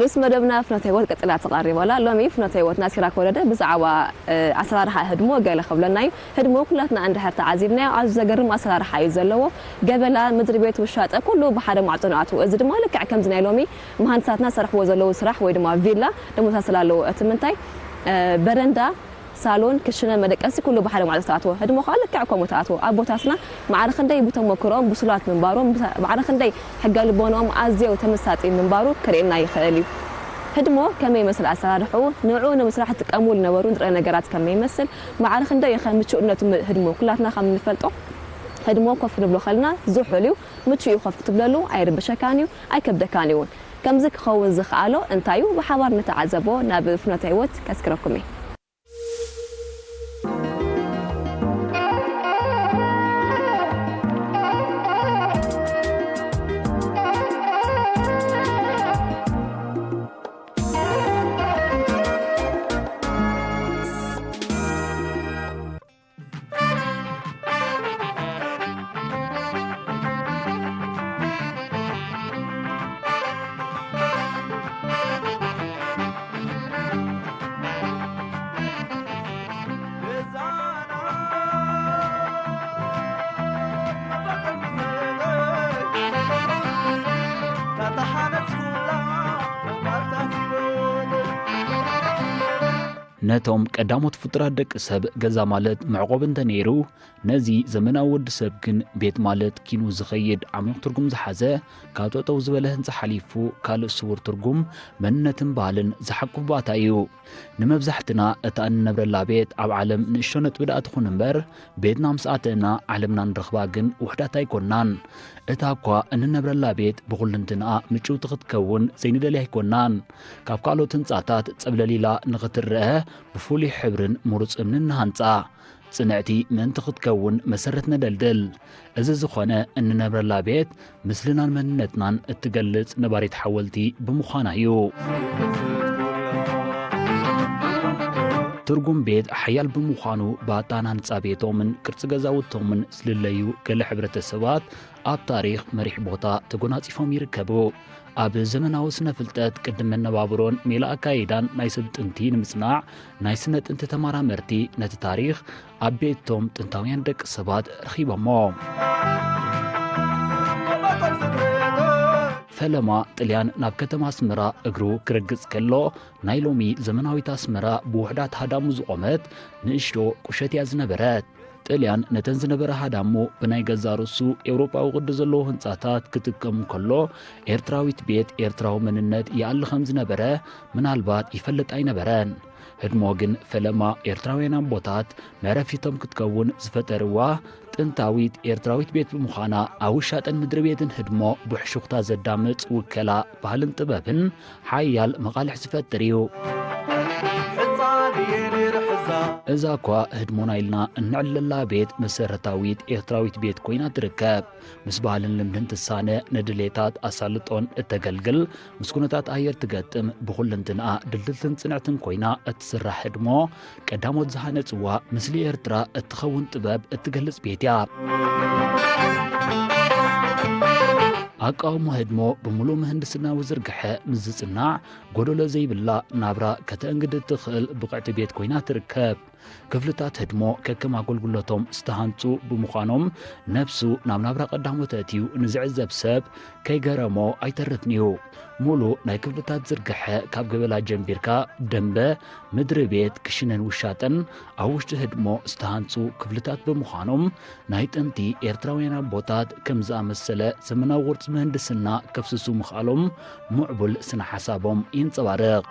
ንስ መደብና ፍኖተ ህይወት ቀጽላ ትቐርብ ኣላ። ሎሚ ፍኖተ ህይወትና ሲራክ ወረደ ብዛዕባ፣ እ፣ ኣሰራርሓ ህድሞ ገለ ክብለና እዩ። ህድሞ ኩላትና እንድሕር ተዓዚብናዮ ኣዝዩ ዘገርም ኣሰራርሓ እዩ ዘለዎ። ገበላ፣ ምድሪ ቤት፣ ውሻጠ ኩሉ ብሓደ ማዕጾ ንኣትዎ። እዚ ድማ ልክዕ ከምዚ ናይ ሎሚ መሃንድሳትና ዝሰርሕዎ ዘለዉ ስራሕ ወይ ድማ ቪላ ተመሳስል ኣለዎ። እቲ ምንታይ፣ እ፣ በረንዳ፣ ሳሎን፣ ክሽነ፣ መደቀሲ ኩሉ ብሓደ ማዕጾ ተኣትዎ። ህድሞ ከኣ ልክዕ ከምኡ ተኣትዎ። ኣቦታትና ማዕረ ክንደይ ብተመክሮኦም ብሱላት ምንባሮም፣ ብሳ-፣ ማዕረ ክንደይ ሕገ ልቦንኦም ኣዝየው ተመሳጢ ምንባሩ ከርእየና ይኽእል እዩ። ህድሞ ከመይ ይመስል ኣሰራርሕኡ፣ ንዕኡ ንምስራሕ ዝጥቀምሉ ዝነበሩ ንጥረ ነገራት ከመይ ይመስል፣ ማዕረ ክንደይ እዩ ከ ምቹእነቱ ም-፣ ህድሞ ኩላትና ከም እንፈልጦ፣ ህድሞ ኮፍ ክንብሎ ከለና ዝሑል እዩ፣ ምቹእ እዩ፣ ኮፍ ክትብለሉ ኣይርብሸካን እዩ፣ ኣይከብደካን እዩ እውን። ከምዚ ክኸውን ዝኸኣሎ እንታይ እዩ? ብሓባር ንተዓዘቦ፣ ናብ ፍኖተ ህይወት ከስክረኩም እየ። ነቶም ቀዳሞት ፍጡራት ደቂ ሰብ ገዛ ማለት መዕቆቢ እንተነይሩ፣ ነዚ ዘመናዊ ወዲ ሰብ ግን ቤት ማለት ኪኑ ዝኸይድ ዓሚቕ ትርጉም ዝሓዘ፣ ካብ ጠጠው ዝበለ ህንጻ ሓሊፉ ካልእ ስዉር ትርጉም መንነትን ባህልን ዝሓቁፍ ባእታ እዩ። ንመብዛሕትና እታ እንነብረላ ቤት ኣብ ዓለም ንእሽቶ ነጥቢ ደኣ ትኹን እምበር፣ ቤትና ምስ ኣተእና ዓለምና ንረኽባ ግን ውሑዳት ኣይኮናን። እታ እኳ እንነብረላ ቤት ብኹልንትንኣ ምጭውቲ ክትከውን ዘይንደልያ ኣይኮናን። ካብ ካልኦት ህንጻታት ጸብለል ኢላ ንኽትረአ ብፍሉይ ሕብርን ምሩጽ እምንን ንሃንጻ። ጽንዕቲ ምእንቲ ክትከውን መሰረት ነደልድል። እዚ ዝኾነ እንነብረላ ቤት ምስልናን መንነትናን እትገልጽ ነባሪት ሓወልቲ ብምዃና እዩ። ትርጉም ቤት ሓያል ብምዃኑ ብኣተሃናንጻ ቤቶምን ቅርጺ ገዛውቶምን ዝልለዩ ገለ ሕብረተሰባት ኣብ ታሪኽ መሪሕ ቦታ ተጎናጺፎም ይርከቡ። ኣብ ዘመናዊ ስነ ፍልጠት ቅድም መነባብሮን ሜላ ኣካይዳን ናይ ሰብ ጥንቲ ንምጽናዕ ናይ ስነ ጥንቲ ተመራመርቲ ነቲ ታሪኽ ኣብ ቤቶም ጥንታውያን ደቂ ሰባት ረኺቦሞ። ፈለማ ጥልያን ናብ ከተማ ኣስመራ እግሩ ክረግጽ ከሎ ናይ ሎሚ ዘመናዊት ኣስመራ ብውሑዳት ሃዳሙ ዝቖመት ንእሽቶ ቁሸት እያ ዝነበረት። ጥልያን ነተን ዝነበራ ሃዳሙ ብናይ ገዛእ ርእሱ ኤውሮጳዊ ቅዲ ዘለዎ ህንጻታት ክጥቀም እንከሎ፣ ኤርትራዊት ቤት ኤርትራዊ መንነት ይኣሊ ከም ዝነበረ ምናልባት ይፈልጥ ኣይነበረን። ህድሞ ግን ፈለማ ኤርትራውያን ኣቦታት መዕረፊቶም ክትከውን ዝፈጠርዋ ጥንታዊት ኤርትራዊት ቤት ብምዃና፣ ኣብ ውሻጠን ምድሪ ቤትን ህድሞ ብሕሹኽታ ዘዳምጽ ውከላ ባህልን ጥበብን ሓያል መቓልሕ ዝፈጥር እዩ። እዛ እኳ ህድሞና ኢልና እንዕለላ ቤት መሰረታዊት ኤርትራዊት ቤት ኮይና ትርከብ። ምስ ባህልን ልምድን ትሳነ፣ ንድሌታት ኣሳልጦን እተገልግል፣ ምስ ኩነታት ኣየር ትገጥም፣ ብኹልንትንኣ ድልድልትን ጽንዕትን ኮይና እትስራሕ ህድሞ፣ ቀዳሞት ዝሃነጽዋ፣ ምስሊ ኤርትራ እትኸውን ጥበብ እትገልጽ ቤት እያ። ኣቃውሞ ህድሞ ብምሉእ ምህንድስናዊ ዝርግሐ ምስ ዝጽናዕ፣ ጎደሎ ዘይብላ ናብራ ከተእንግድ እትኽእል ብቕዕቲ ቤት ኮይና ትርከብ። ክፍልታት ህድሞ ከከም ኣገልግሎቶም ዝተሃንጹ ብምዃኖም፣ ነብሱ ናብ ናብራ ቀዳሞት ኣእትዩ ንዝዕዘብ ሰብ ከይገረሞ ኣይተርፍን እዩ። ሙሉእ ናይ ክፍልታት ዝርግሐ ካብ ገበላ ጀሚርካ ደንበ፣ ምድሪ ቤት፣ ክሽነን ውሻጠን ኣብ ውሽጢ ህድሞ ዝተሃንጹ ክፍልታት ብምዃኖም፣ ናይ ጥንቲ ኤርትራውያን ኣቦታት ከም ዝኣመሰለ ዘመናዊ ቅርጺ ምህንድስና ከፍስሱ ምኽኣሎም ምዕቡል ስነ ሓሳቦም የንጸባርቕ።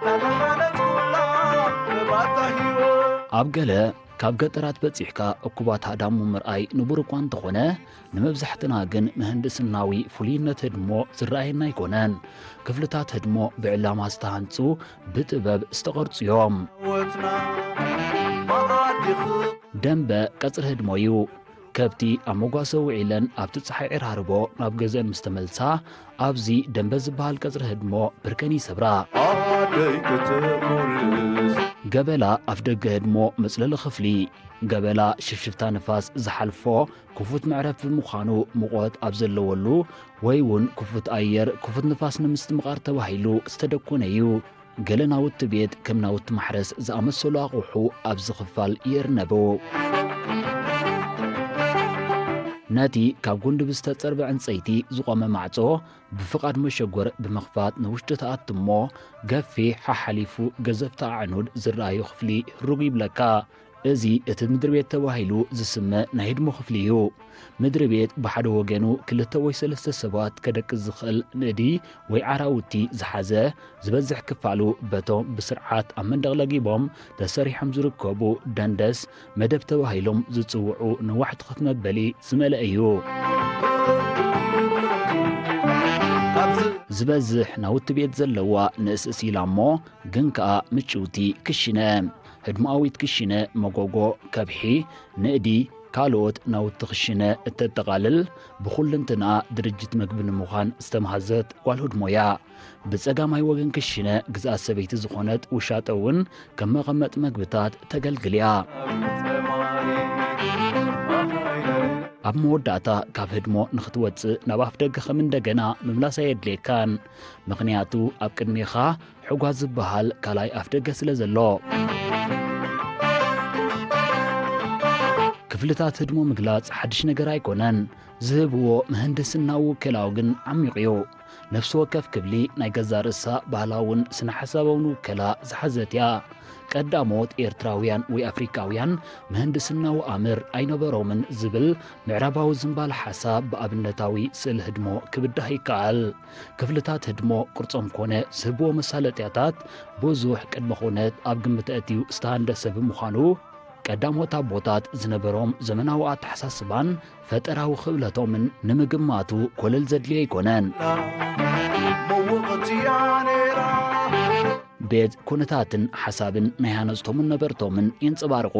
ኣብ ገለ ካብ ገጠራት በጺሕካ እኩባት ሃዳሙ ምርኣይ ንቡር እኳ እንተኾነ፣ ንመብዛሕትና ግን ምህንድስናዊ ፍሉይነት ህድሞ ዝረኣየና ኣይኮነን። ክፍልታት ህድሞ ብዕላማ ዝተሃንጹ፣ ብጥበብ ዝተቐርጹ እዮም። ደንበ ቀጽሪ ህድሞ እዩ። ከብቲ ኣብ መጓሰ ውዒለን ኣብቲ ጸሓይ ዕራርቦ ናብ ገዝአን ምስ ተመልሳ፣ ኣብዚ ደንበ ዝበሃል ቀጽሪ ህድሞ ብርከን ይሰብራ። ኣደይ ክትኹርስ። ገበላ ኣፍደገ ህድሞ መጽለሊ ክፍሊ። ገበላ ሽፍሽፍታ ንፋስ ዝሓልፎ ክፉት መዕረፊ ብምዃኑ፣ ሙቐት ኣብ ዘለወሉ ወይ እውን ክፉት ኣየር ክፉት ንፋስ ንምስትምቓር ተባሂሉ ዝተደኮነ እዩ። ገለ ናውቲ ቤት ከም ናውቲ ማሕረስ ዝኣመሰሉ ኣቑሑ ኣብዚ ክፋል ይእርነቡ። ነቲ ካብ ጉንዲ ብዝተጸርበ ዕንጸይቲ ዝቖመ ማዕጾ ብፍቓድ መሸጎር ብምኽፋት ንውሽጢ ትኣቱ እሞ፣ ገፊሕ ሓሓሊፉ ገዘፍቲ ኣዕኑድ ዝረኣዮ ክፍሊ ህሩግ ይብለካ። እዚ እቲ ምድሪ ቤት ተባሂሉ ዝስመ ናይ ህድሞ ክፍሊ እዩ። ምድሪ ቤት ብሓደ ወገኑ ክልተ ወይ ሰለስተ ሰባት ከደቅስ ዝኽእል ንእዲ ወይ ዓራውቲ ዝሓዘ፣ ዝበዝሕ ክፋሉ በቶም ብስርዓት ኣብ መንደቕ ለጊቦም ተሰሪሖም ዝርከቡ ደንደስ መደብ ተባሂሎም ዝጽውዑ ነዋሕቲ ኮፍ መበሊ ዝመልአ እዩ። ዝበዝሕ ናውቲ ቤት ዘለዋ ንእስ እስ ኢላ እሞ ግን ከኣ ምጭውቲ ክሽነ፣ ህድሞኣዊት ክሽነ መጎጎ፣ ከብሒ፣ ንእዲ፣ ካልኦት ናውቲ ክሽነ እተጠቓልል፣ ብኹልንትንኣ ድርጅት መግቢ ንምዃን ዝተማህዘት ጓል ህድሞ እያ። ብጸጋማይ ወገን ክሽነ ግዝኣት ሰበይቲ ዝኾነት ውሻጠ እውን ከም መቐመጢ መግብታት ተገልግል እያ። ኣብ መወዳእታ ካብ ህድሞ ንኽትወጽእ ናብ ኣፍደገ ከም እንደገና ምምላስ ኣየድልየካን። ምኽንያቱ ኣብ ቅድሜኻ ሕጓ ዝበሃል ካልኣይ ኣፍደገ ስለ ዘሎ። ክፍልታት ህድሞ ምግላጽ ሓድሽ ነገር ኣይኮነን። ዝህብዎ ምህንድስናዊ ውከላኡ ግን ዓሚቕ እዩ። ነፍሲ ወከፍ ክፍሊ ናይ ገዛእ ርእሳ ባህላውን ስነ-ሓሳባውን ውከላ ዝሓዘት እያ። ቀዳሞት ኤርትራውያን ወይ ኣፍሪቃውያን ምህንድስናዊ ኣምር ኣይነበሮምን ዝብል ምዕራባዊ ዝንባለ ሓሳብ ብኣብነታዊ ስእሊ ህድሞ ክብዳህ ይከኣል። ክፍልታት ህድሞ ቅርጾም ኮነ ዝህብዎ መሳለጥያታት ብዙሕ ቅድመ ኩነት ኣብ ግምት ኣእትዩ ዝተሃንደሰ ብምዃኑ፣ ቀዳሞት ኣቦታት ዝነበሮም ዘመናዊ ኣተሓሳስባን ፈጠራዊ ክእለቶምን ንምግማቱ ኮለል ዘድልዮ ኣይኮነን። መወቕትያ ነይራ። ቤት ኩነታትን ሓሳብን ናይ ሃነጽቶምን ነበርቶምን የንጸባርቑ።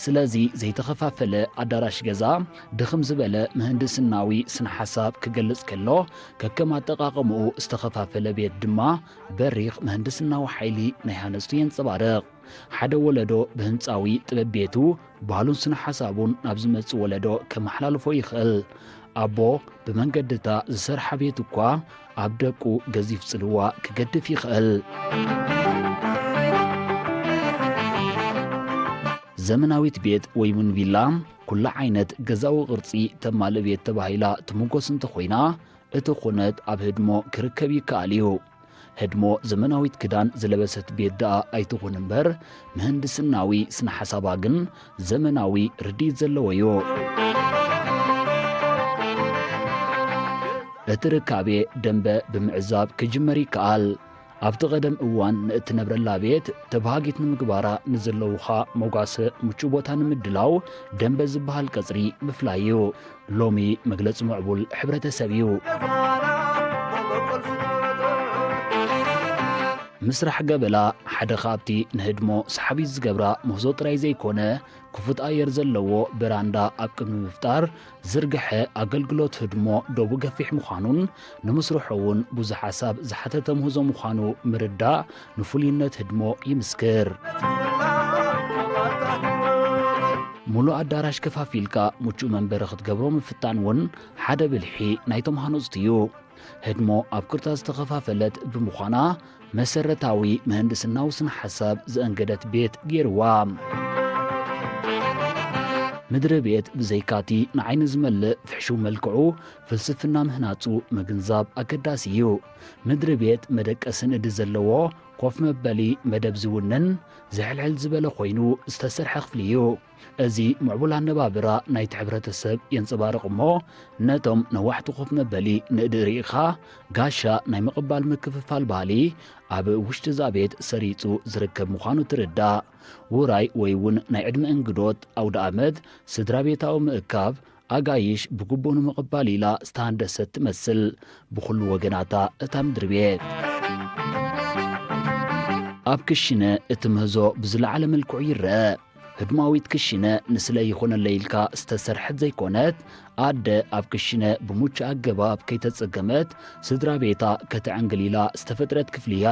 ስለዚ ዘይተኸፋፈለ ኣዳራሽ ገዛ ድኽም ዝበለ ምህንድስናዊ ስነ ሓሳብ ክገልጽ ከሎ፣ ከከም ኣጠቓቕምኡ ዝተኸፋፈለ ቤት ድማ በሪኽ ምህንድስናዊ ሓይሊ ናይ ሃነጽቱ የንጸባርቕ። ሓደ ወለዶ ብህንጻዊ ጥበብ ቤቱ፣ ባህሉን ስነ ሓሳቡን ናብ ዝመጽእ ወለዶ ከመሓላልፎ ይኽእል። ኣቦ ብመንገድታ ዝሰርሓ ቤት እኳ ኣብ ደቁ ገዚፍ ጽልዋ ክገድፍ ይኽእል። ዘመናዊት ቤት ወይ እውን ቪላ፣ ኩላ ዓይነት ገዛዊ ቅርጺ ተማልእ ቤት ተባሂላ ትምጎስ እንተኾይና፣ እቲ ኩነት ኣብ ህድሞ ክርከብ ይከኣል እዩ። ህድሞ ዘመናዊት ክዳን ዝለበሰት ቤት ደኣ ኣይትኹን እምበር፣ ምህንድስናዊ ስነ ሓሳባ ግን ዘመናዊ ርድኢት ዘለዎ እዩ። እቲ ርካቤ ደንበ ብምዕዛብ ክጅመር ይከኣል። ኣብቲ ቀደም እዋን ንእትነብረላ ቤት ተባሃጊት ንምግባራ ንዘለዉኻ መጓሰ ምቹእ ቦታ ንምድላው ደንበ ዝበሃል ቀጽሪ ምፍላይ እዩ። ሎሚ መግለጺ ምዕቡል ሕብረተሰብ እዩ። ምስራሕ ገበላ ሓደ ካብቲ ንህድሞ ሰሓቢት ዝገብራ ምህዞ ጥራይ ዘይኮነ፣ ክፉት ኣየር ዘለዎ በራንዳ ኣብ ቅድሚ ምፍጣር ዝርግሐ ኣገልግሎት ህድሞ ዶቡ ገፊሕ ምዃኑን፣ ንምስርሑ እውን ብዙሕ ሓሳብ ዝሓተተ ምህዞ ምዃኑ ምርዳእ ንፍሉይነት ህድሞ ይምስክር። ሙሉእ ኣዳራሽ ከፋፊልካ ምቹእ መንበሪ ክትገብሮ ምፍታን እውን ሓደ ብልሒ ናይቶም ሃነጽቲ እዩ። ህድሞ ኣብ ክልተ ዝተኸፋፈለት ብምዃና፣ መሰረታዊ ምህንድስናዊ ስነ ሓሳብ ዘአንገደት ቤት ገይርዋ። ምድሪ ቤት ብዘይካቲ ንዓይኒ ዝመልእ ፍሕሹው መልክዑ፣ ፍልስፍና ምህናጹ ምግንዛብ ኣገዳሲ እዩ። ምድሪ ቤት መደቀሲ ንእዲ ዘለዎ ኮፍ መበሊ መደብ ዝውንን ዝሕልሕል ዝበለ ኮይኑ ዝተሰርሐ ክፍሊ እዩ። እዚ ምዕቡል ኣነባብራ ናይቲ ሕብረተሰብ የንጸባርቕ እሞ፣ ነቶም ነዋሕቲ ኮፍ መበሊ ንእዲ ርኢኻ፣ ጋሻ ናይ ምቕባል ምክፍፋል ባህሊ ኣብ ውሽጢ እዛ ቤት ሰሪጹ ዝርከብ ምዃኑ ትርዳእ። ውራይ ወይ እውን ናይ ዕድመ እንግዶት፣ ኣውደ ኣመት፣ ስድራ ቤታዊ ምእካብ፣ ኣጋይሽ ብግቡእ ንምቕባል ኢላ ዝተሃንደሰት ትመስል፣ ብኹሉ ወገናታ እታ ምድሪ ቤት። ኣብ ክሽነ እቲ ምህዞ ብዝለዓለ መልክዑ ይረአ። ህድማዊት ክሽነ ንስለ ይኾነለይ ኢልካ ዝተሰርሐት ዘይኮነት፣ ኣደ ኣብ ክሽነ ብምቹእ ኣገባብ ከይተጸገመት ስድራ ቤታ ከተዕንግል ኢላ ዝተፈጥረት ክፍሊ እያ።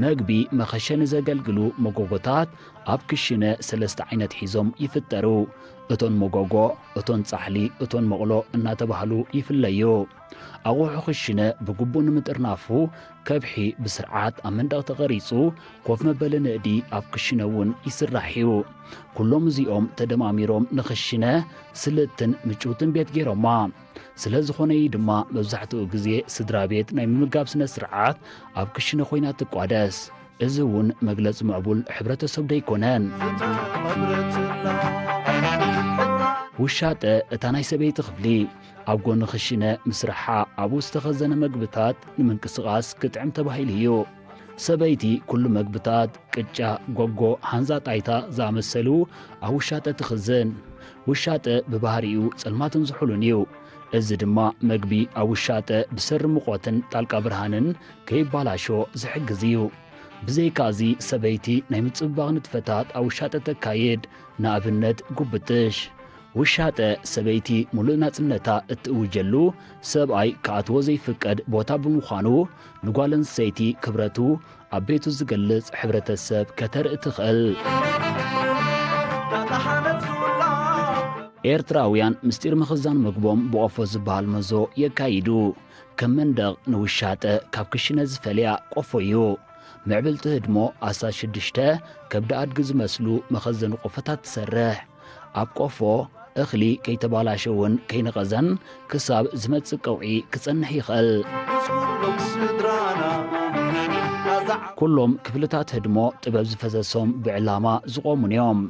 መግቢ መኸሸኒ ዘገልግሉ መጎጎታት ኣብ ክሽነ ሰለስተ ዓይነት ሒዞም ይፍጠሩ። እቶን መጎጎ፣ እቶን ጻሕሊ፣ እቶን መቕሎ እናተባህሉ ይፍለዩ። ኣቑሑ ክሽነ ብግቡእ ንምጥርናፉ ከብሒ ብስርዓት ኣብ መንደቕ ተቐሪጹ፣ ኮፍ መበሊ ንእዲ ኣብ ክሽነ እውን ይስራሕ እዩ። ኩሎም እዚኦም ተደማሚሮም ንኽሽነ ስልጥትን ምጭውትን ቤት ገይሮማ። ስለ ዝኾነ እዩ ድማ መብዛሕትኡ ግዜ ስድራ ቤት ናይ ምምጋብ ስነ ስርዓት ኣብ ክሽነ ኮይና ትቋደስ። እዚ እውን መግለጺ ምዕቡል ሕብረተሰብ ዶ ኣይኮነን? ውሻጠ እታ ናይ ሰበይቲ ክፍሊ ኣብ ጎኒ ክሽነ ምስርሓ ኣብኡ ዝተኸዘነ መግብታት ንምንቅስቓስ ክጥዕም ተባሂሉ እዩ። ሰበይቲ ኩሉ መግብታት፣ ቅጫ፣ ጎጎ፣ ሃንዛ ጣይታ ዝኣመሰሉ ኣብ ውሻጠ ትኽዝን። ውሻጠ ብባህሪኡ ጸልማትን ዝሑልን እዩ። እዚ ድማ መግቢ ኣብ ውሻጠ ብሰሪ ሙቐትን ጣልቃ ብርሃንን ከይባላሾ ዝሕግዝ እዩ። ብዘይካዚ ሰበይቲ ናይ ምጽብባቕ ንጥፈታት ኣብ ውሻጠ ተካይድ፣ ንኣብነት ጉብጥሽ። ውሻጠ ሰበይቲ ሙሉእ ናጽነታ እትእውጀሉ፣ ሰብኣይ ክኣትዎ ዘይፍቀድ ቦታ ብምዃኑ፣ ንጓል ኣንስተይቲ ክብረቱ ኣብ ቤቱ ዝገልጽ ሕብረተሰብ ከተርኢ ትኽእል። ኤርትራውያን ምስጢር ምኽዛን ምግቦም ብቆፎ ዝበሃል መዞ የካይዱ። ከም መንደቕ ንውሻጠ ካብ ክሽነ ዝፈልያ ቆፎ እዩ። ምዕብልቲ ህድሞ ኣስታት ሽዱሽተ ከብዲ ኣድጊ ዝመስሉ መኸዘኒ ቆፎታት ትሰርሕ። ኣብ ቆፎ እኽሊ ከይተባላሸወን ከይነቐዘን ክሳብ ዝመጽእ ቀውዒ ክጸንሕ ይኽእል። ኩሎም ክፍልታት ህድሞ ጥበብ ዝፈሰሶም ብዕላማ ዝቖሙን እዮም።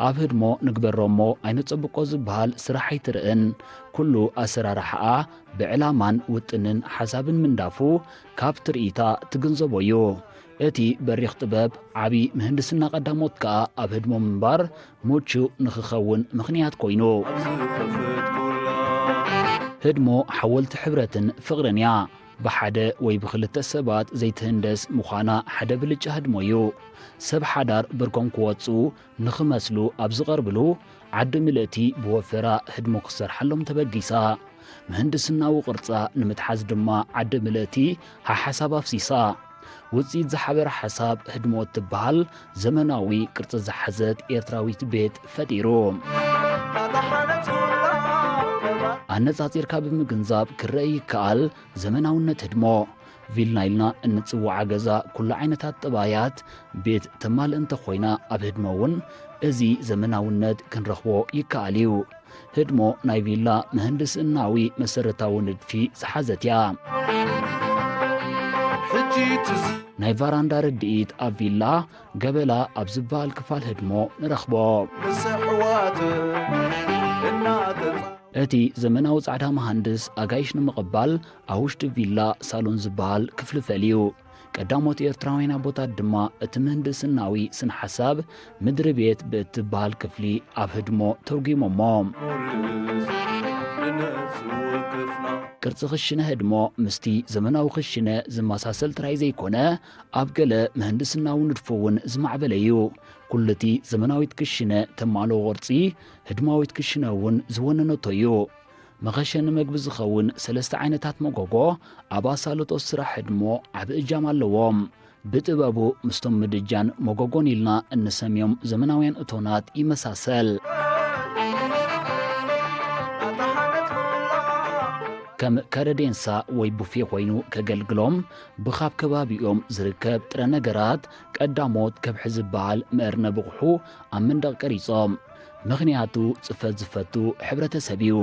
ኣብ ህድሞ ንግበሮ እሞ ኣይነጸብቆ ዝበሃል ስራሕ ኣይትርእን። ኩሉ ኣሰራርሓኣ ብዕላማን ውጥንን ሓሳብን ምንዳፉ ካብ ትርኢታ ትግንዘቦ እዩ። እቲ በሪኽ ጥበብ ዓቢ ምህንድስና ቀዳሞት ከኣ ኣብ ህድሞ ምንባር ምቹእ ንኽኸውን ምኽንያት ኮይኑ። ህድሞ ሓወልቲ ሕብረትን ፍቕርን እያ። ብሓደ ወይ ብኽልተ ሰባት ዘይትህንደስ ምዃና ሓደ ብልጫ ህድሞ እዩ። ሰብ ሓዳር ብርኮም ክወጽኡ ንኽመስሉ ኣብ ዝቐርብሉ፣ ዓዲ ምልእቲ ብወፈራ ህድሞ ክሰርሓሎም ተበጊሳ። ምህንድስናዊ ቅርጻ ንምትሓዝ ድማ ዓዲ ምልእቲ ሓሓሳብ ኣፍሲሳ። ውጽኢት ዝሓበረ ሓሳብ ህድሞ እትበሃል ዘመናዊ ቅርጺ ዝሓዘት ኤርትራዊት ቤት ፈጢሩ። ኣነጻጺርካ ብምግንዛብ ክረአ ይከኣል። ዘመናውነት ህድሞ፣ ቪላ ኢልና እንጽውዓ ገዛ ኩሉ ዓይነታት ጠባያት ቤት ተማልእ እንተኾይና፣ ኣብ ህድሞ እውን እዚ ዘመናውነት ክንረኽቦ ይከኣል እዩ። ህድሞ ናይ ቪላ ምህንድስናዊ መሰረታዊ ንድፊ ዝሓዘት እያ። ናይ ቫራንዳ ርድኢት ኣብ ቪላ ገበላ ኣብ ዝበሃል ክፋል ህድሞ ንረኽቦ። እቲ ዘመናዊ ጻዕዳ መሃንድስ ኣጋይሽ ንምቕባል ኣብ ውሽጢ ቪላ ሳሎን ዝበሃል ክፍሊ ፈልዩ። ቀዳሞት ኤርትራውያን ኣቦታት ድማ እቲ ምህንድስናዊ ስነ ሓሳብ ምድሪ ቤት ብእትበሃል ክፍሊ ኣብ ህድሞ ተርጒሞሞ። ቅርጺ ክሽነ ህድሞ ምስቲ ዘመናዊ ክሽነ ዝመሳሰል ጥራይ ዘይኮነ፣ ኣብ ገለ ምህንድስናዊ ንድፉ እውን ዝማዕበለ እዩ። ኩሉቲ ዘመናዊት ክሽነ ተማልኦ ቅርጺ ህድማዊት ክሽነ እውን ዝወነነቶ እዩ። መኸሸኒ መግቢ ዝኸውን ሰለስተ ዓይነታት መጎጎ ኣብ ኣሳልጦ ስራሕ ህድሞ ዓቢ እጃም ኣለዎም። ብጥበቡ ምስቶም ምድጃን መጎጎን ኢልና እንሰምዮም ዘመናውያን እቶናት ይመሳሰል። ከም ከረዴንሳ ወይ ቡፌ ኮይኑ ከገልግሎም፣ ብኻብ ከባቢኦም ዝርከብ ጥረ ነገራት ቀዳሞት ከብሒ ዝበሃል መእርነ ብቑሑ ኣብ መንደቕ ቀሪጾም። ምኽንያቱ ጽፈት ዝፈቱ ሕብረተሰብ እዩ።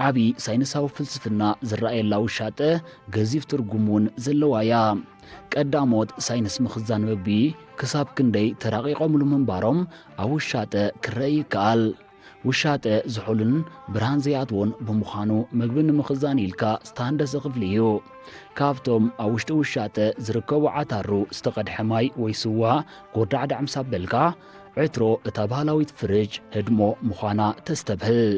ዓቢ ሳይንሳዊ ፍልስፍና ዝረኣየላ ውሻጠ ገዚፍ ትርጉም እውን ዘለዋ እያ። ቀዳሞት ሳይንስ ምኽዛን መግቢ ክሳብ ክንደይ ተራቒቖምሉ ምንባሮም ኣብ ውሻጠ ክረአ ይከኣል። ውሻጠ ዝሑልን ብርሃን ዘይኣትዎን ብምዃኑ፣ ምግቢ ንምኽዛን ኢልካ ዝተሃንደሰ ክፍሊ እዩ። ካብቶም ኣብ ውሽጢ ውሻጠ ዝርከቡ ዓታሩ ዝተቐድሐ ማይ ወይ ስዋ ጎርዳዕዳዕ ምስ ኣበልካ፣ ዕትሮ እታ ባህላዊት ፍርጅ ህድሞ ምዃና ተስተብህል።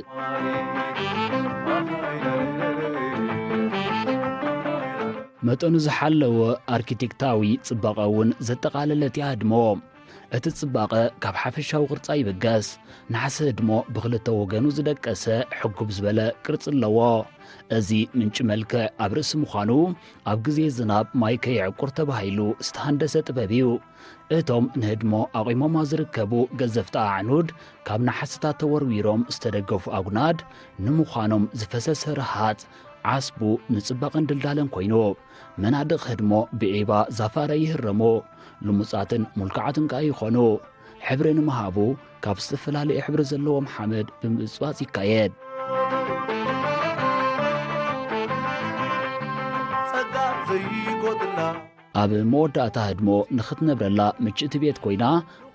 መጠኑ ዝሓለወ ኣርኪቴክታዊ ጽባቐ እውን ዘጠቓለለት እያ ህድሞ። እቲ ጽባቐ ካብ ሓፈሻዊ ቅርጻ ይብገስ። ናሕሲ ህድሞ ብኽልተ ወገኑ ዝደቀሰ ሕጉብ ዝበለ ቅርጺ ኣለዎ። እዚ ምንጪ መልክዕ ኣብ ርእሲ ምዃኑ፣ ኣብ ግዜ ዝናብ ማይ ከየዕቁር ተባሂሉ ዝተሃንደሰ ጥበብ እዩ። እቶም ንህድሞ ኣቑሞማ ዝርከቡ ገዘፍቲ ኣዕኑድ፣ ካብ ናሕስታት ተወርዊሮም ዝተደገፉ ኣጉናድ፣ ንምዃኖም ዝፈሰሰ ርሃጽ ዓስቡ ንጽባቐን ድልዳለን ኮይኑ፣ መናድቕ ህድሞ ብዒባ ዛፋረ ይህረሙ፣ ልሙጻትን ሙልኩዓትን ከኣ ይኾኑ። ሕብሪ ንምሃቡ፣ ካብ ዝተፈላለየ ሕብሪ ዘለዎም ሓመድ ብምብጽባጽ ይካየድ። ጸጋ ዘይጎድላ። ኣብ መወዳእታ ህድሞ ንኽትነብረላ ምችእቲ ቤት ኮይና፣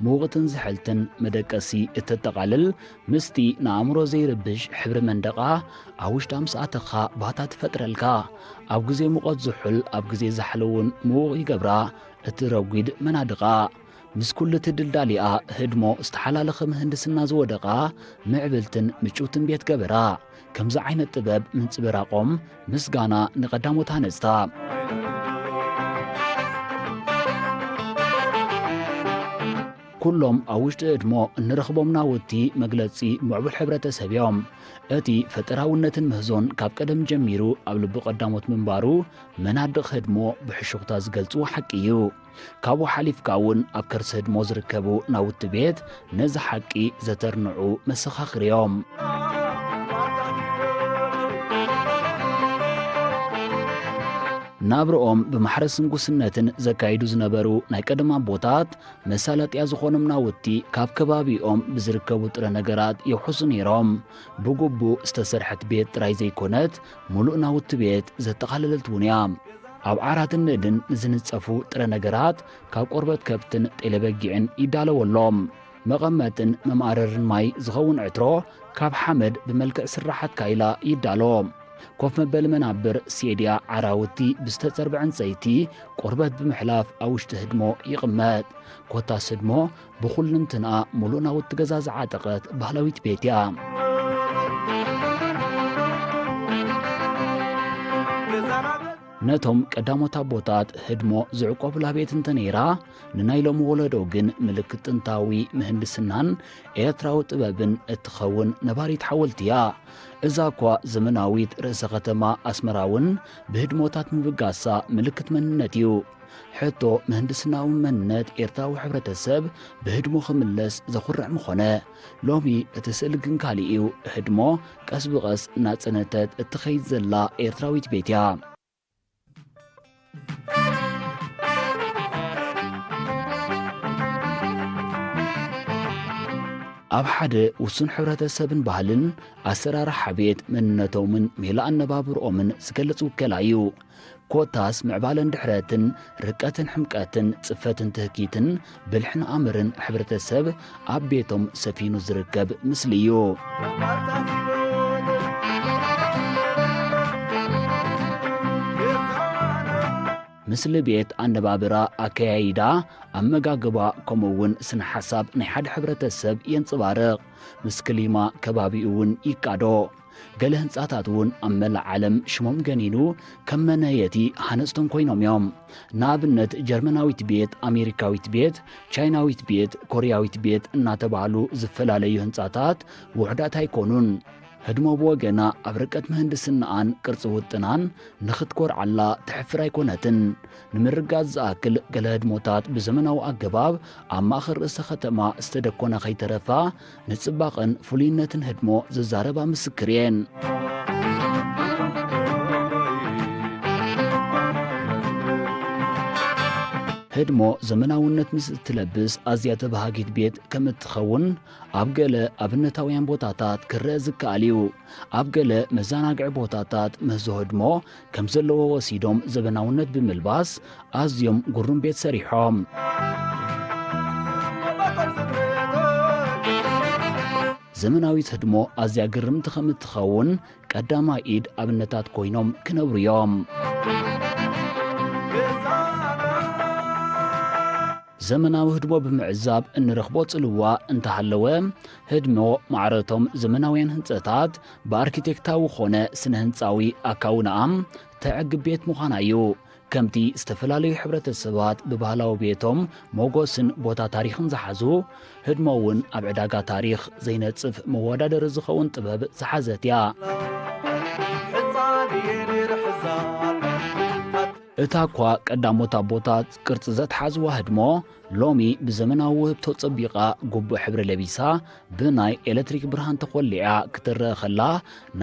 ምውቕትን ዝሕልትን መደቀሲ እተጠቓልል፣ ምስቲ ንኣእምሮ ዘይርብሽ ሕብሪ መንደቓ፣ ኣብ ውሽጣ ምስ ኣተኻ ባታ ትፈጥረልካ። ኣብ ግዜ ሙቐት ዝሑል፣ ኣብ ግዜ ዛሕሊ እውን ምዉቕ ይገብራ። እቲ ረጒድ መናድቓ፣ ምስ ኩሉ እቲ ድልዳሊኣ ህድሞ ዝተሓላለኸ ምህንድስና ዝወደቓ ምዕብልትን ምጭውትን ቤት ገበራ። ከምዚ ዓይነት ጥበብ ምንጽብራቖም ምስጋና ንቐዳሞት ሃነጽታ። ኩሎም ኣብ ውሽጢ ህድሞ እንረኽቦም ናውቲ መግለጺ ምዕቡል ሕብረተሰብ እዮም። እቲ ፈጠራውነትን ምህዞን ካብ ቀደም ጀሚሩ ኣብ ልቢ ቀዳሞት ምንባሩ መናድቕ ህድሞ ብሕሹኽታ ዝገልጽዎ ሓቂ እዩ። ካብኡ ሓሊፍካ እውን ኣብ ከርሲ ህድሞ ዝርከቡ ናውቲ ቤት ነዚ ሓቂ ዘተርንዑ መሰኻኽር እዮም። ናብርኦም ብማሕረስን ጉስነትን ዘካይዱ ዝነበሩ ናይ ቀደም ኣቦታት፣ መሳለጥያ ዝኾኖም ናውቲ ካብ ከባቢኦም ብዝርከቡ ጥረ ነገራት የውሕሱ ነይሮም። ብግቡእ ዝተሰርሐት ቤት ጥራይ ዘይኮነት፣ ምሉእ ናውቲ ቤት ዘጠቓለለት እውን እያ። ኣብ ዓራትን ንእድን ንዝንጸፉ ጥረ ነገራት ካብ ቆርበት ከብትን ጤለ በጊዕን ይዳለወሎም። መቐመጥን መማረርን ማይ ዝኸውን ዕትሮ ካብ ሓመድ ብመልክዕ ስራሓት ካይላ ይዳሎ። ኮፍ መበሊ መናብር ሴድያ ዓራውቲ ብዝተጸርበ ዕንጸይቲ ቆርበት ብምሕላፍ ኣብ ውሽጢ ህድሞ ይቕመጥ። ኮታስ ህድሞ ብኹልንትንኣ ምሉእ ናውቲ ገዛ ዝዓጠቐት ባህላዊት ቤት እያ። ነቶም ቀዳሞት ኣቦታት ህድሞ ዝዕቆቡላ ቤት እንተ ነይራ፣ ንናይ ሎሚ ወለዶ ግን ምልክት ጥንታዊ ምህንድስናን ኤርትራዊ ጥበብን እትኸውን ነባሪት ሓወልቲ እያ። እዛ እኳ ዘመናዊት ርእሰ ከተማ ኣስመራ እውን ብህድሞታት ምብጋሳ ምልክት መንነት እዩ። ሕቶ ምህንድስናዊ መንነት ኤርትራዊ ሕብረተሰብ ብህድሞ ክምለስ ዘኹርዕ ምኾነ። ሎሚ እቲ ስእሊ ግን ካልእ እዩ። ህድሞ ቀስ ብቐስ እናጸነተት እትኸይድ ዘላ ኤርትራዊት ቤት እያ። ኣብ ሓደ ውሱን ሕብረተሰብን ባህልን ኣሰራርሓ ቤት መንነቶምን ሜላ ኣነባብርኦምን ዝገልጽ ውከላ እዩ። ኮታስ ምዕባለን ድሕረትን፣ ርቀትን ሕምቀትን፣ ጽፈትን ትህኪትን፣ ብልሕን ኣምርን ሕብረተሰብ ኣብ ቤቶም ሰፊኑ ዝርከብ ምስሊ እዩ። ምስሊ ቤት ኣነባብራ፣ ኣከያይዳ፣ ኣመጋግባ፣ ከምኡ እውን ስነ ሓሳብ ናይ ሓደ ሕብረተሰብ የንጸባርቕ። ምስ ክሊማ ከባቢኡ እውን ይቃዶ። ገለ ህንጻታት እውን ኣብ መላእ ዓለም ሽሞም ገኒኑ ከም መነየቲ ሃነጽቶም ኮይኖም እዮም። ንኣብነት ጀርመናዊት ቤት፣ ኣሜሪካዊት ቤት፣ ቻይናዊት ቤት፣ ኮርያዊት ቤት እናተባህሉ ዝፈላለዩ ህንጻታት ውሑዳት ኣይኮኑን። ህድሞ ብወገና ኣብ ርቀት ምህንድስናኣን ቅርጺ ውጥናን ንኽትኮርዓላ ትሕፍር ኣይኮነትን። ንምርጋጽ ዝኣክል፣ ገለ ህድሞታት ብዘመናዊ ኣገባብ ኣብ ማእከል ርእሰ ከተማ ዝተደኮና ከይተረፋ፣ ንጽባቐን ፍሉይነትን ህድሞ ዝዛረባ ምስክር እየን። ህድሞ ዘመናውነት ምስ እትለብስ ኣዝያ ተባሃጊት ቤት ከም እትኸውን ኣብ ገለ ኣብነታውያን ቦታታት ክረአ ዝከኣል እዩ። ኣብ ገለ መዘናግዒ ቦታታት ምህዞ ህድሞ ከም ዘለዎ ወሲዶም ዘበናውነት ብምልባስ ኣዝዮም ግሩም ቤት ሰሪሖም። ዘመናዊት ህድሞ ኣዝያ ግርምቲ ከም እትኸውን ቀዳማይ ኢድ ኣብነታት ኮይኖም ክነብሩ እዮም። ዘመናዊ ህድሞ ብምዕዛብ እንረኽቦ ጽልዋ እንተሃለወ፣ ህድሞ ማዕረቶም ዘመናውያን ህንጸታት ብኣርኪቴክታዊ ኾነ ስነ ህንጻዊ ኣካውንኣም ተዕግብ ቤት ምዃና እዩ። ከምቲ ዝተፈላለዩ ሕብረተሰባት ብባህላዊ ቤቶም ሞጎስን ቦታ ታሪኽን ዝሓዙ፣ ህድሞ እውን ኣብ ዕዳጋ ታሪኽ ዘይነጽፍ መወዳደሪ ዝኸውን ጥበብ ዝሓዘት እያ። ሕፃን እየ ነይረ ሕዛን። እታ እኳ ቀዳሞት ኣቦታት ቅርጺ ዘትሓዝዋ ህድሞ፣ ሎሚ ብዘመናዊ ውህብቶ ጸቢቓ፣ ግቡእ ሕብሪ ለቢሳ፣ ብናይ ኤለክትሪክ ብርሃን ተኾሊዓ ክትረአ ከላ፣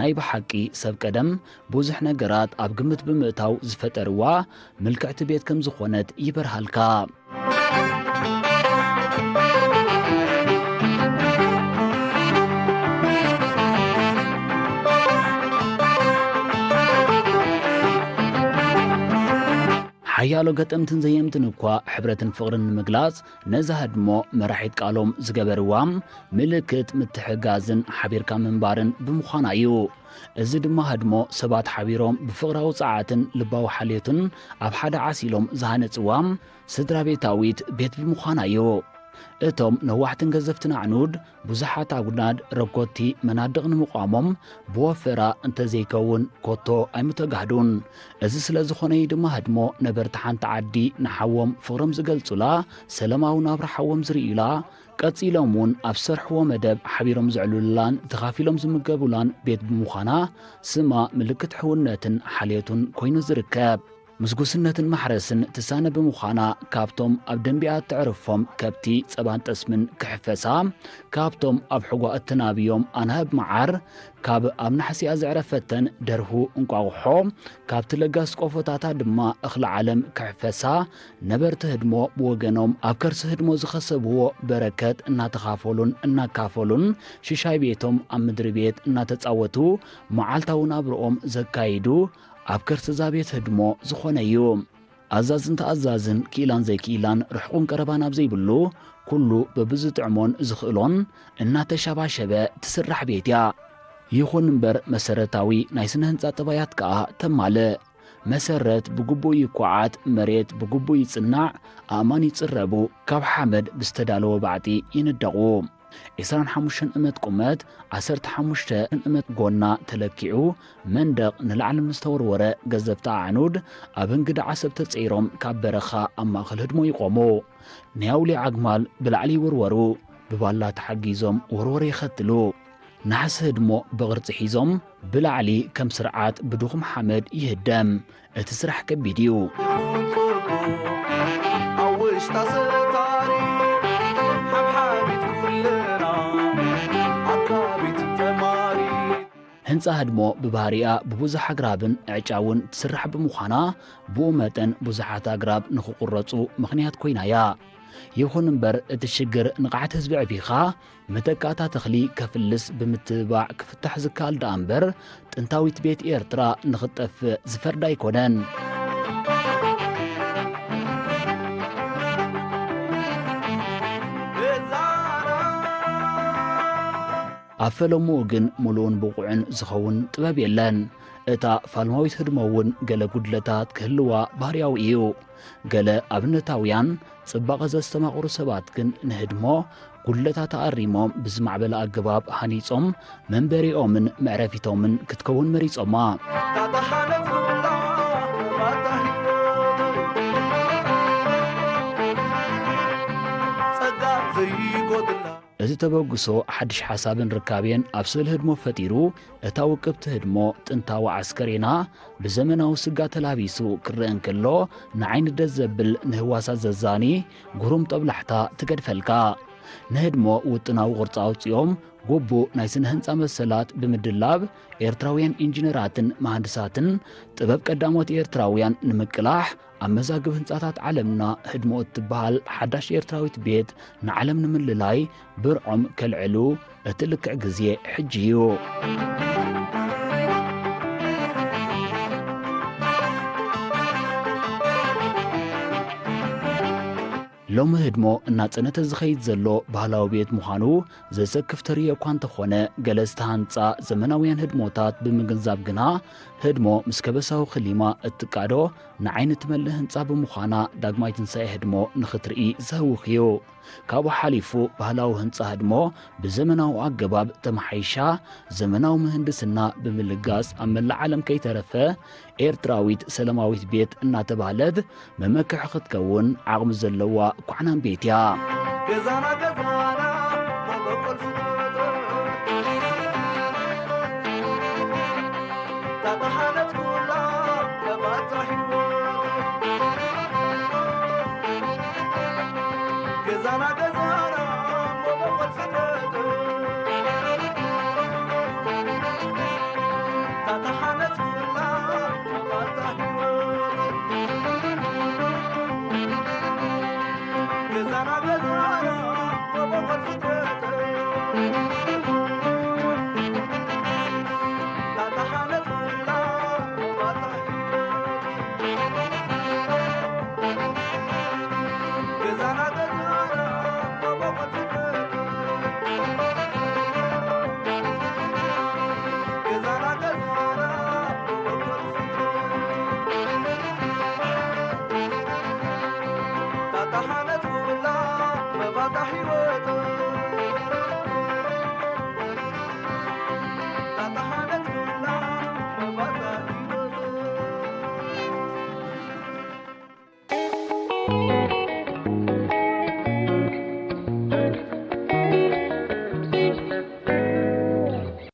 ናይ ብሓቂ ሰብ ቀደም ብዙሕ ነገራት ኣብ ግምት ብምእታው ዝፈጠርዋ ምልክዕቲ ቤት ከም ዝኾነት ይበርሃልካ። ሓያሎ ገጠምትን ዘየምትን እኳ ሕብረትን ፍቕርን ንምግላጽ ነዛ ህድሞ መራሒት ቃሎም ዝገበርዋ፣ ምልክት ምትሕግጋዝን ሓቢርካ ምንባርን ብምዃና እዩ። እዚ ድማ ህድሞ ሰባት ሓቢሮም ብፍቕራዊ ጸዓትን ልባዊ ሓልዮትን ኣብ ሓደ ዓሲሎም ዝሃነጽዋ ስድራ ቤታዊት ቤት ብምዃና እዩ። እቶም ነዋሕትን ገዘፍትን ኣዕኑድ፣ ብዙሓት ኣጉናድ ረጎድቲ መናድቕ ንምቋሞም ብወፈራ እንተዘይከውን ኮቶ ኣይምተጋህዱን። እዚ ስለ ዝኾነ እዩ ድማ ህድሞ ነበርቲ ሓንቲ ዓዲ ንሓዎም ፍቕሮም ዝገልጹላ፣ ሰላማዊ ናብራ ሓዎም ዝርእዩላ፣ ቀጺሎም እውን ኣብ ዝሰርሕዎ መደብ ሓቢሮም ዘዕልሉላን ተኻፊሎም ዝምገቡላን ቤት ብምዃና፣ ስማ ምልክት ሕውነትን ሓልዮትን ኮይኑ ዝርከብ። ምስ ጉስነትን ማሕረስን ትሳነ ብምዃና፣ ካብቶም ኣብ ደንቢያ እተዕርፎም ከብቲ ጸባን ጠስምን ክሕፈሳ፣ ካብቶም ኣብ ሕጓ እተናብዮም ኣናህብ መዓር፣ ካብ ኣብ ናሕሲኣ ዘዕረፈተን ደርሁ እንቋቑሖ፣ ካብቲ ለጋስ ቆፎታታ ድማ እኽሊ ዓለም ክሕፈሳ፣ ነበርቲ ህድሞ ብወገኖም ኣብ ከርሲ ህድሞ ዝኸሰብዎ በረከት እናተኻፈሉን እናካፈሉን፣ ሽሻይ ቤቶም ኣብ ምድሪ ቤት እናተጻወቱ፣ መዓልታዊ ናብርኦም ዘካይዱ፣ ኣብ ከርሲ እዛ ቤት ህድሞ ዝኾነ እዩ። ኣዛዝን ተኣዛዝን፣ ክኢላን ዘይክኢላን፣ ርሑቕን ቀረባን ኣብ ዘይብሉ፣ ኩሉ በብዝጥዕሞን ዝኽእሎን እናተሸባሸበ ትስራሕ ቤት እያ። ይኹን እምበር፣ መሰረታዊ ናይ ስነ ህንጻ ጠባያት ከኣ ተማልእ። መሰረት ብግቡእ ይኳዓት፣ መሬት ብግቡእ ይጽናዕ፣ ኣእማን ይጽረቡ፣ ካብ ሓመድ ብዝተዳለወ ባዕጢ ይንደቑ። ዕስራን ሓሙሽተን እመት ቁመት፣ ዓሰርተ ሓሙሽተ እመት ጎና ተለኪዑ፣ መንደቕ ንላዕሊ ምስ ተወርወረ፣ ገዘፍቲ ኣዕኑድ ኣብ ህንግዲ ዓሰብ ተጸይሮም፣ ካብ በረኻ ኣብ ማእከል ህድሞ ይቖሙ። ናይ ኣውሊዕ ኣግማል ብላዕሊ ይውርወሩ፣ ብባላ ተሓጊዞም ወርወር የኸትሉ። ናሕሲ ህድሞ ብቕርጺ ሒዞም፣ ብላዕሊ ከም ስርዓት ብድኹም ሓመድ ይህደም። እቲ ስራሕ ከቢድ እዩ። ኣብ ውሽጣ ሰታሪ ሓብሓቢት ኩልና ኣካቢት ተማሪ። ህንጻ ህድሞ ብባህሪኣ ብብዙሕ ኣግራብን ዕጫውን ትስራሕ ብምዃና፣ ብኡ መጠን ብዙሓት ኣግራብ ንኽቑረጹ ምኽንያት ኮይና እያ። ይኹን እምበር፣ እቲ ሽግር ንቕሓት ህዝቢ ኣዕቢኻ፣ መተካእታ ተኽሊ ከፍልስ ብምትብባዕ ክፍታሕ ዝከኣል ደኣ እምበር፣ ጥንታዊት ቤት ኤርትራ ንኽትጠፍእ ዝፈርድ ኣይኮነን። ኣብ ፈለምኡ ግን ምሉእን ብቑዕን ዝኸውን ጥበብ የለን። እታ ፋልማዊት ህድሞ እውን ገለ ጉድለታት ክህልዋ ባህርያዊ እዩ። ገለ ኣብነታውያን ጽባቐ ዘስተማቕሩ ሰባት ግን ንህድሞ ጉድለታታ ኣሪሞም ብዝማዕበለ ኣገባብ ሃኒጾም መንበሪኦምን መዕረፊቶምን ክትከውን መሪጾማ። ታታ ሓለፍላ ማታ ህይወት ጸጋ ዘይጎድላ። እዚ ተበግሶ ሓድሽ ሓሳብን ርካቤን ኣብ ስእሊ ህድሞ ፈጢሩ፣ እታ ውቅብቲ ህድሞ ጥንታዊ ዓስከሬና ብዘመናዊ ስጋ ተላቢሱ ክረአ እንከሎ፣ ንዓይኒ ደስ ዘብል ንህዋሳት ዘዛኒ ግሩም ጦብላሕታ ትገድፈልካ። ንህድሞ ውጥናዊ ቅርጺ ኣውጺኦም፣ ግቡእ ናይ ስነ ህንጻ መሰላት ብምድላብ፣ ኤርትራውያን ኢንጂነራትን መሃንድሳትን ጥበብ ቀዳሞት ኤርትራውያን ንምቅላሕ፣ ኣብ መዛግብ ህንጻታት ዓለምና ህድሞ እትበሃል ሓዳሽ ኤርትራዊት ቤት ንዓለም ንምልላይ ብርዖም ከልዕሉ እቲ ልክዕ ግዜ ሕጂ እዩ። ሎሚ ህድሞ እናጸነተ ዝኸይድ ዘሎ ባህላዊ ቤት ምዃኑ ዘሰክፍ ተርእዮ እኳ እንተኾነ፣ ገለ ዝተሃንጻ ዘመናውያን ህድሞታት ብምግንዛብ ግና፣ ህድሞ ምስ ከበሳዊ ክሊማ እትቃዶ ንዓይኒ ትመልእ ህንጻ ብምዃና፣ ዳግማይ ትንሳኤ ህድሞ ንኽትርኢ ዘህውኽ እዩ። ካብኡ ሓሊፉ፣ ባህላዊ ህንጻ ህድሞ ብዘመናዊ ኣገባብ ተመሓይሻ፣ ዘመናዊ ምህንድስና ብምልጋስ፣ ኣብ መላእ ዓለም ከይተረፈ፣ ኤርትራዊት ሰላማዊት ቤት እናተባህለት መመክሒ ክትከውን ዓቕሚ ዘለዋ ኳዕናን ቤት እያ። ገዛና ገዛና መበቆል ፍጡር፣ ታተሓነት ኩላ ለባታ ህይወት። ገዛና ገዛ